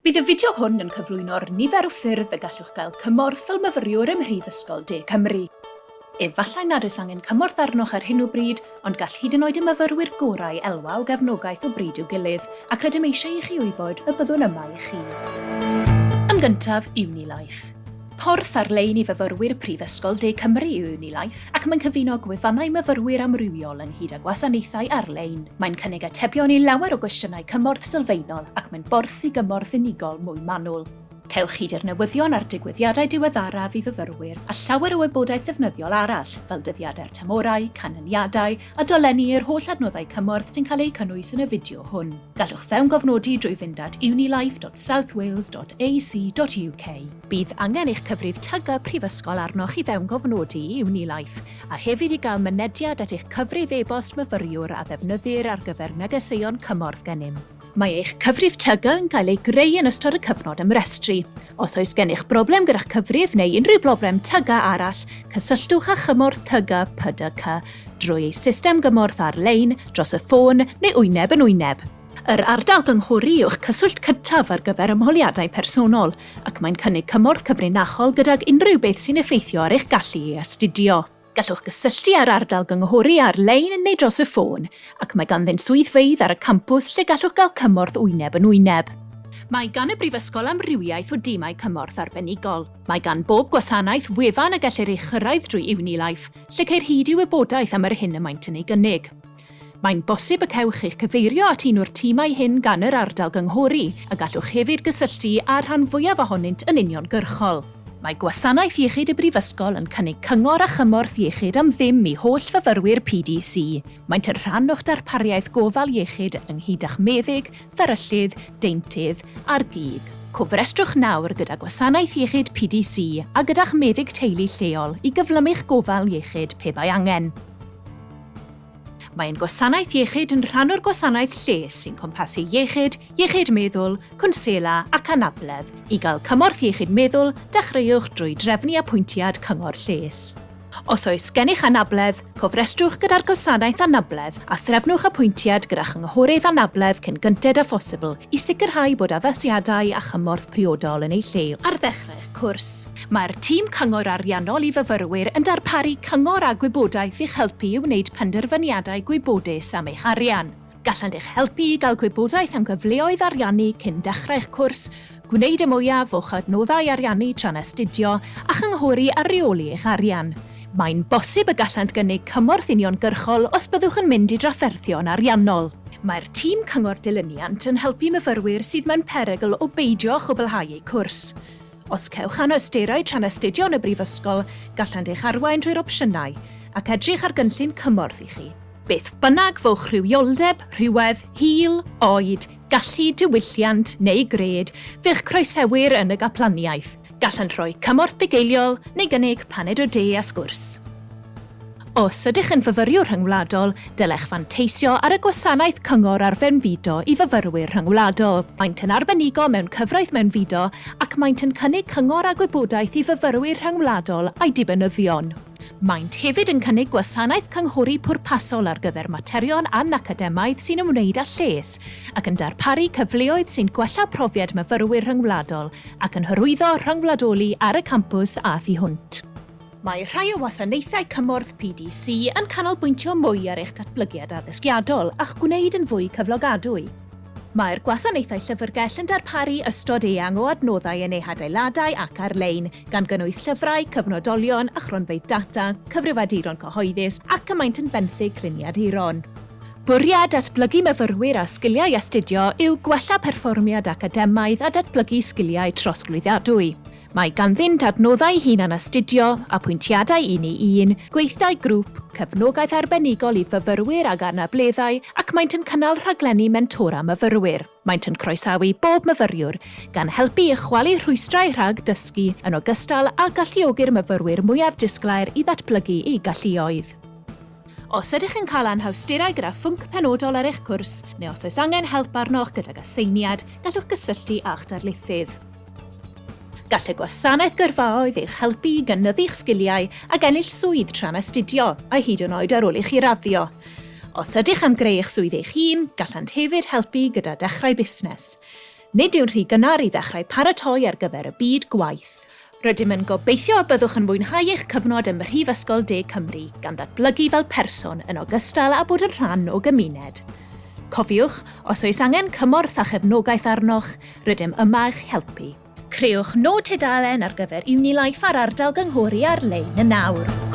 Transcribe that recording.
Bydd y fideo hwn yn cyflwyno'r nifer o ffyrdd y gallwch gael cymorth fel myfyriwr ym Mhrifysgol De Cymru. Efallai nad oes angen cymorth arnoch ar hyn o bryd, ond gall hyd yn oed y myfyrwyr gorau elwa o gefnogaeth o bryd i'w gilydd, ac rydym eisiau i chi wybod y byddwn yma i chi. Yn gyntaf, Unilife. Porth ar-lein i fyfyrwyr Prifysgol De Cymru yw Unilife, ac mae'n cyfuno gwefannau myfyrwyr amrywiol ynghyd â gwasanaethau ar-lein. Mae'n cynnig atebion i lawer o gwestiynau cymorth sylfaenol ac mae'n borth i gymorth unigol mwy manwl. Cewch hyd i'r newyddion a'r digwyddiadau diweddaraf i fyfyrwyr a llawer o wybodaeth ddefnyddiol arall, fel dyddiadau'r tymhorau, canlyniadau, a dolenni i'r holl adnoddau cymorth sy'n cael eu cynnwys yn y fideo hwn. Gallwch fewngofnodi drwy fynd at unilife.southwales.ac.uk. Bydd angen eich cyfrif TG prifysgol arnoch i fewngofnodi i Unilife, a hefyd i gael mynediad at eich cyfrif e-bost myfyriwr a ddefnyddir ar gyfer negeseuon cymorth gennym. Mae eich cyfrif TG yn cael ei greu yn ystod y cyfnod ymrestru. Os oes gennych broblem gyda'ch cyfrif neu unrhyw broblem TG arall, cysylltwch â chymorth TG PDC drwy ei system gymorth ar-lein, dros y ffôn neu wyneb yn wyneb. Yr ardal gynghori yw'ch cyswllt cyntaf ar gyfer ymholiadau personol, ac mae'n cynnig cymorth cyfrinachol gydag unrhyw beth sy'n effeithio ar eich gallu i astudio. Gallwch gysylltu â'r ardal gynghori ar-lein neu dros y ffôn, ac mae ganddynt swyddfeydd ar y campws lle gallwch gael cymorth wyneb yn wyneb. Mae gan y Brifysgol amrywiaeth o dimau cymorth arbenigol. Mae gan bob gwasanaeth wefan y gellir ei chyrraedd drwy Unilife, lle ceir hyd i wybodaeth am yr hyn y maent yn ei gynnig. Mae'n bosib y cewch eich cyfeirio at un o'r timau hyn gan yr ardal gynghori, a gallwch hefyd gysylltu â'r rhan fwyaf ohonynt yn uniongyrchol. Mae Gwasanaeth Iechyd y Brifysgol yn cynnig cyngor a chymorth iechyd am ddim i holl fyfyrwyr PDC. Maent yn rhan o'ch darpariaeth gofal iechyd ynghyd â'ch meddyg, fferyllydd, deintydd a'r gig. Cofrestrwch nawr gyda Gwasanaeth Iechyd PDC a gyda'ch meddyg teulu lleol i gyflymu'ch gofal iechyd pe bai angen. Mae ein gwasanaeth iechyd yn rhan o'r gwasanaeth lles sy'n cwmpasu iechyd, iechyd meddwl, cwnsela ac anabledd. I gael cymorth iechyd meddwl, dechreuwch drwy drefnu apwyntiad cyngor lles. Os oes gennych anabledd, cofrestrwch gyda'r gwasanaeth anabledd a threfnwch apwyntiad gyda chynghorydd anabledd cyn gynted â phosibl i sicrhau bod addasiadau a chymorth priodol yn eu lle ar ddechrau'ch cwrs. Mae'r tîm Cyngor Ariannol i Fyfyrwyr yn darparu cyngor a gwybodaeth i'ch helpu i wneud penderfyniadau gwybodus am eich arian. Gallant eich helpu i gael gwybodaeth am gyfleoedd ariannu cyn dechrau'ch cwrs, gwneud y mwyaf o'ch adnoddau ariannu tra'n astudio, a chynghori ar reoli eich arian. Mae'n bosib y gallant gynnig cymorth uniongyrchol os byddwch yn mynd i drafferthion ariannol. Mae'r tîm Cyngor Dilyniant yn helpu myfyrwyr sydd mewn perygl o beidio â chwblhau eu cwrs. Os cewch anawsterau tra'n astudio yn y brifysgol, gallant eich arwain drwy'r opsiynau ac edrych ar gynllun cymorth i chi. Beth bynnag fo'ch rhywioldeb, rhywedd, hil, oed, gallu, diwylliant neu gred, fe'ch croesewir yn y Gaplaniaeth. Gallant roi cymorth bugeiliol neu gynnig paned o de a sgwrs. Os ydych yn fyfyriwr rhyngwladol, dylech fanteisio ar y gwasanaeth cyngor ar fewnfudo i fyfyrwyr rhyngwladol. Maent yn arbenigo mewn cyfraith mewnfudo ac maent yn cynnig cyngor a gwybodaeth i fyfyrwyr rhyngwladol a'u dibynyddion. Maent hefyd yn cynnig gwasanaeth cynghori pwrpasol ar gyfer materion anacademaidd sy'n ymwneud â lles, ac yn darparu cyfleoedd sy'n gwella profiad myfyrwyr rhyngwladol ac yn hyrwyddo rhyngwladoli ar y campws a thu hwnt. Mae rhai o wasanaethau cymorth PDC yn canolbwyntio mwy ar eich datblygiad addysgiadol a'ch gwneud yn fwy cyflogadwy. Mae'r gwasanaethau llyfrgell yn darparu ystod eang o adnoddau yn eu hadeiladau ac ar-lein, gan gynnwys llyfrau, cyfnodolion a chronfeydd data, cyfrifiaduron cyhoeddus ac y maent yn benthyg gliniaduron. Bwriad datblygu myfyrwyr â sgiliau astudio yw gwella perfformiad academaidd a datblygu sgiliau trosglwyddadwy. Mae ganddynt adnoddau hunan-astudio, apwyntiadau un i un, gweithdai grŵp, cefnogaeth arbenigol i fyfyrwyr ag anableddau ac maent yn cynnal rhaglenni mentora myfyrwyr. Maent yn croesawu bob myfyriwr, gan helpu i chwalu rhwystrau rhag dysgu yn ogystal â galluogi'r myfyrwyr mwyaf disglair i ddatblygu eu galluoedd. Os ydych yn cael anhawsterau gyda phwnc penodol ar eich cwrs, neu os oes angen help arnoch gydag aseiniad, gallwch gysylltu â'ch darlithydd. Gall y gwasanaeth gyrfaoedd eich helpu i gynyddu'ch sgiliau ac ennill swydd tra'n astudio, a hyd yn oed ar ôl i chi raddio. Os ydych am greu eich swydd eich hun, gallant hefyd helpu gyda dechrau busnes. Nid yw'n rhy gynnar i ddechrau paratoi ar gyfer y byd gwaith. Rydym yn gobeithio y byddwch yn mwynhau eich cyfnod ym Mhrifysgol De Cymru, gan ddatblygu fel person yn ogystal â bod yn rhan o gymuned. Cofiwch, os oes angen cymorth a chefnogaeth arnoch, rydym yma i'ch helpu. Crëwch nod tudalen ar gyfer Unilife a'r ardal gynghori ar-lein yn awr.